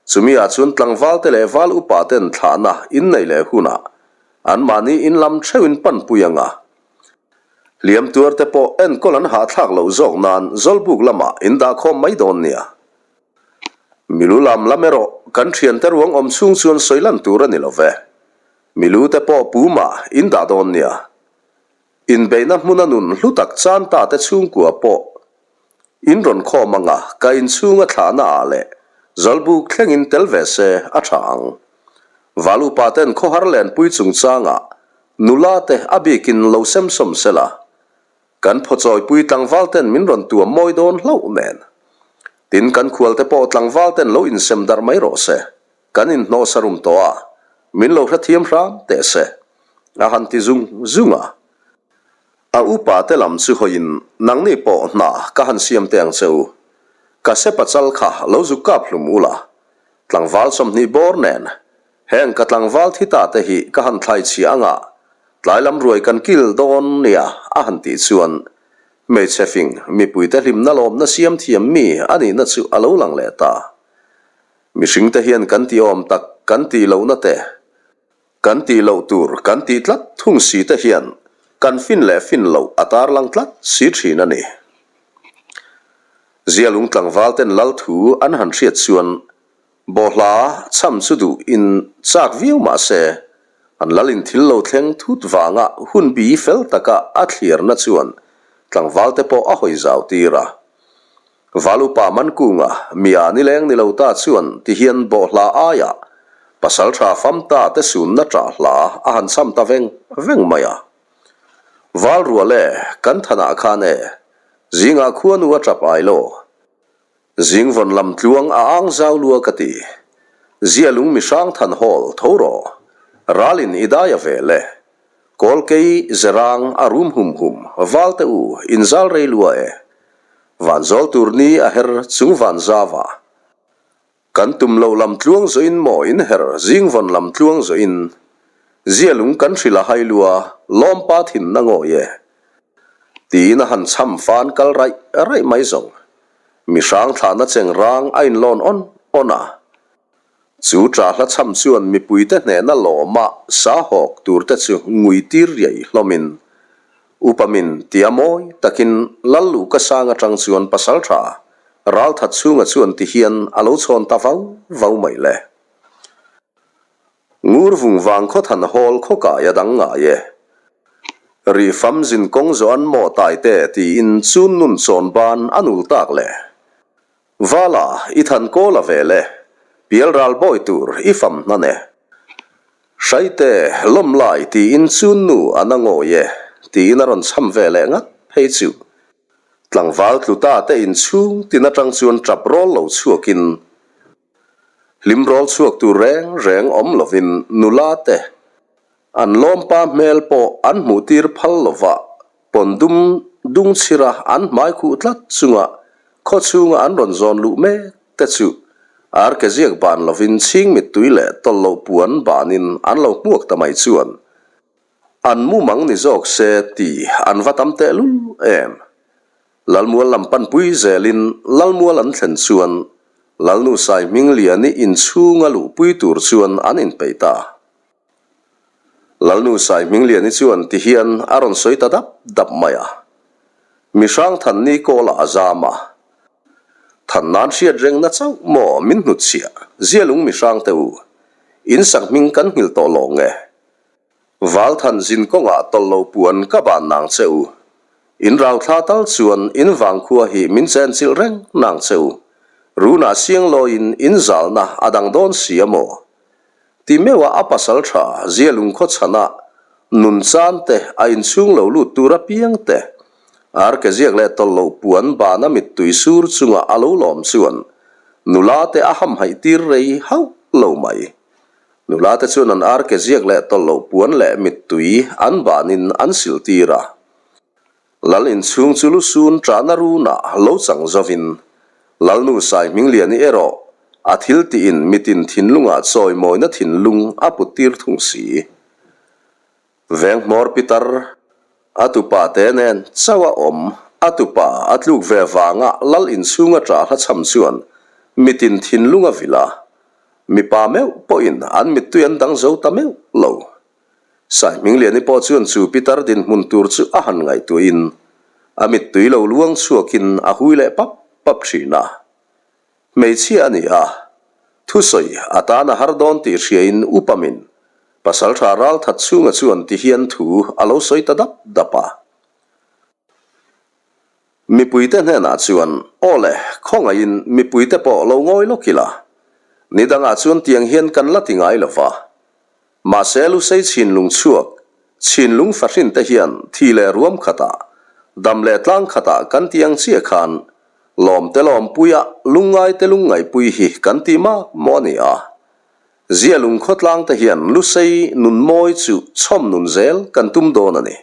chumi ah chuan tlangvalte leh val upa ten thlahna in neih leh hunah anmahni in lam theuh in panpui ang a. Hliam tuar te pawh enkawl an hahthlak loh zawk nan Zawlbuk lamah in dahkhawm mai dawn nia. Milu lam lam erawh kan thiante ruang awm chhung chuan sawi lan tur a ni lo ve. Milu te pawh pumah in dah dawn nia. Inbeihna hmuna nun hlu tak chan ta te chhungkua pawh in rawn khawm anga ka inchhunga thlahna ah leh Zawlbuk thlengin tel ve se a tha ang. Valupa ten khawhar lenpui chungchangah nula te a bikin lo semsawm sela kan phawchawipui tlangval ten min rawn tuam mawi dawn hlauh nen. Tin kan khual te pawh tlangval ten lo insem darh mai rawh se. Kan inhnawh sarum tawh a, min lo hrethiam hram teh se, a han ti zung zung a. A upa te lam chu hawiin nangni pawh hna ka han siam teh ang che u. Ka sepa chal kha lo zuk kap hlum ula, tlangval 20 bawr nen heng ka tlangval thi ta te hi ka han thlai chhia anga tlai lam ruai kan kil dawn nia a han tih chuan hmeichhe fing mipuite hlimna lawmna siam thiam mi a nihna chu a lo lang leh ta. Mihringte hian kan tih awm tak kan tih lohna te, kan tih loh tur kan tih tlat thung si te hian kan fin leh fin loh a tarlang tlat si thin a ni. Zialung tlangval ten lal thu an han hriat chuan bawhhla chham chu duh in chak viau mah se an lal in thil lo thleng thut vanga hun bi fel taka a thliarna chuan tlangval te pawh a hawi zau tir a. Valupa Mankunga, Mia nileng ni lo ta chuan ti hian bawhhla aiah pasaltha famta te sunna ṭah hla a han cham ta veng veng mai a. Val rual e, kan thanah khan e, zingah khuanu a ṭap ai lo. Zingvawn lam tluang a ang zau lua ka ti. Zialung mihrang than hawl tho rawh. Ralin i dai a vel e. Kawlkei zerang a rum hum hum val te u inzal rei lua e. Vanzawl tur ni a her chung van zau ah. Kan tum lo lam tluang zawhin maw in her zingvawn lam tluang zawhin Zialung kan hrilh a hai lua lawmpa thin na ngawi e. Tiin a han chham fan kal raih raih mai zawng. Mihrang thlahna cheng rang a inlawn awn awn a. Chu ṭa hla chham chuan mipuite hnehna lawma sa hawk turte chu ngui tir riai hlawmin Upamin tia mawi takin Lal Luhka sang atang chuan pasalṭha Ralthat chhunga chuan ti hian a lo chhawn ta vau vau mai le. Ngur vung vang khaw than hawl khaw kai a dang ngai e. Rih fam zin kawng zawh an maw tai te tiin chun nun chawn ban a nul tak le. Vala i than kawl a vel e, pial ral bawi tur i fam hnan e. Hraite lawm lai tiin chun nu a na ngawi e tiin a rawn chham ve leh ngat phei chu. Tlangval tlu ta te inchhung tin atang chuan tap rawl lo chhuakin hlim rawl chhuak tur reng reng awm lovin nula te an lawmpa hmel pawh an hmuh tir phal lova pawn dum dung chhira an hmai khuh tlat chunga khaw chhunga an rawn zawn luh mek te chu arke ziak ban lovin chhing mittui leh tawlh loh puan banin an lo hmuak ta mai chuan An mumang ni zawk se ti an va tam tehlul em? Lalmual lam panpui zelin Lalmual an thlen chuan Lalnu Saihmingliani inchhunga luhpui tur chuan an inpeih ta. Lalnu Saihmingliani chuan ti hian a rawn sawi ta dap dap mai a. Mihrang Thanni kawlah a zam a. Than nan hriat rengna chauh maw min hnutchhiah Zialung mihrang te u, in sakhming kan nghilh tawh lawng nge? Valthan zin kawngah tawlh lo puan ka ban nang che u. In rauthla tal chuan in vangkhua hi min chenchilh reng nang che u. Runah siang lawiin in zalna a dang dawn si a maw? Ti meuha a pasal tha Zialung khaw chhanah nun chan te a inchhung lo lut tur apiang te arke ziak leh tawlh lo puan bana mittui sur chunga a lo lawm chuan nula te a hamhaih tir rei hauh lo mai. Nula te chuan an arke ziak leh tawlh loh puan leh mittui an banin an sil tir a. Lal inchhung chu lusun ṭahna runah lo chang zovin Lalnu Saihmingliani erawh a thil tiin mitin thinlungah chawimawina thinlung a put tir thung si. Veng hmawr pitar a tupa te nen chauh a awm, a tupa a tluk ve vanga lal inchhunga ṭah hla chham chuan mitin thinlung a vilh a, mipa meuh pawhin an mittui an dang zo ta meuh lo. Saihmingliani pawh chuan chu pitar dinhmun tur chu a han ngaihtuahin a mittui lo luang chhuakin a hui leh pap pap ṭhin a. Hmeichhia a ni a, thusawi a tan a har dawn tih hriain upamin Pasalṭha Ralthat chhunga chuan ti hian thu a lo sawi ta dap dap a. Mipuite hnenah chuan, Aw le, khawngaihin mipuite pawh lo ngawi lawk ila. Ni dangah chuan tiang hian kan la ti ngai lo va. Mahse Lusei chhinlung chhuak, chhinlung fahrin te hian thi leh ruam khatah, dam leh tlang khatah kan ti ang chiah khan lawm te lawmpuia lungngai te lungngaihpui hi kan ti mak maw a ni a. Zia lung khawtlang te hian Lusei nun mawi chu chhawm nun zel kan tum dawn a ni.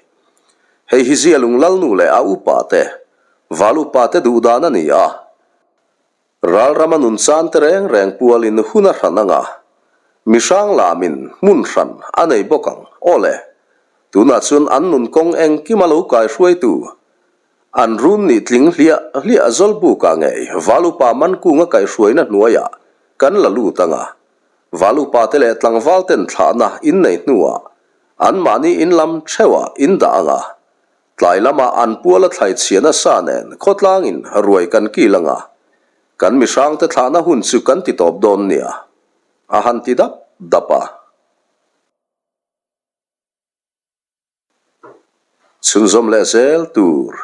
Hei hi Zia lung lalnu leh a upa te, val upa te duh dan a ni a. Ralrama nun chan te reng reng pualin hun a hran anga, mihrang lamin hmun hran a nei bawk ang. Aw le, tunah chuan an nun kawng engkima lo kaihruaitu, an run nih tling hliah hliah Zawlbukah ngei Valupa Mankunga kaihhruaina hnuaiah kan la lut anga, Valupa te leh tlangval ten thlahna in nei hnuah anmahni in lam theuhah in dah anga, Tlai lamah an pual a thlai chhia nasa nen khawtlangin ruai kan kil anga, kan mihrangte thlahna hun chu kan ti tawp dawn nia, a han ti dap dap a. Chhunzawm leh zel tur.